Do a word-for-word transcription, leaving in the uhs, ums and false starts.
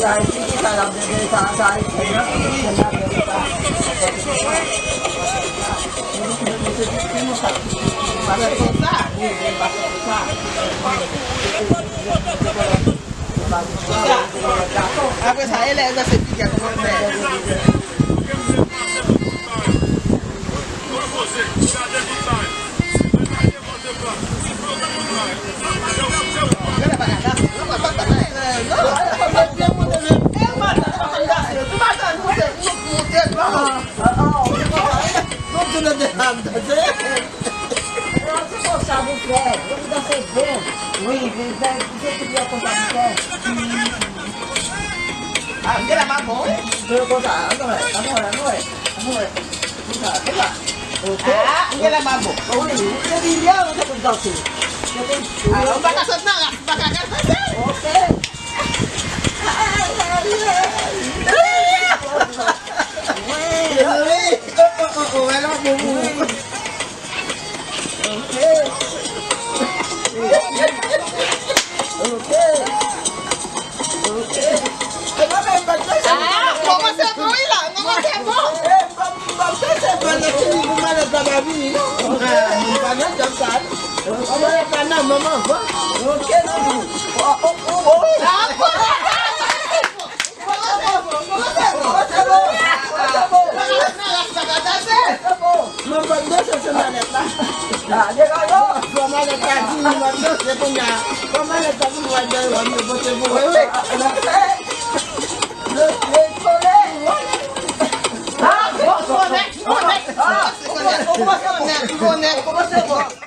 Sa Ayiti ki sa l ap vende, sa, sa Ayiti, non? Wi. Sa l ap vende, sa. Li di, se konsa. Wi, men pa konsa. Apre sa, e lè nan se pigè kòmantè. Yo di konsa pou fè, yo di danse byen. Wi, men, men, se tout lè konsa pou fè. Ah, m genlè pa bon, wi. Yo konsa, ann wè, ann wè, ann wè, ann wè. Konsa, konsa. Ok. Ah, m genlè pa bon. Wi, wi, se videyo, nou te konn danse. Se konn. Ah, ou pa ka sot nan ras, ou pa ka gade danse. Ok. Wi, wi. Oh, oh, oh, oh, wè la, bon, bon. Ok. Ok. Ok. E mwen menm, m pa t panse. Ah, kòmanse bon, wi, la. Kòmanse bon. E, m pa, m pa t panse, pandan ki li pou malèt la pa vini, non. Ah, m pa nan djab sa, non. Kòmanse pa nan manman, bon. Ok, non. Oh, oh, oh, oh. Ah, bon. Mwen pa t danse sou malèt la. Fò malèt la di m ap danse kounye a. Fò malèt la di m w ap danse, w ap pote pou mwen, wi. Le, le soleil. Ah, bon, bon, nèg, bon, nèg. Ah, ou kòmanse, ou kòmanse, ou kòmanse, ou kòmanse, bon.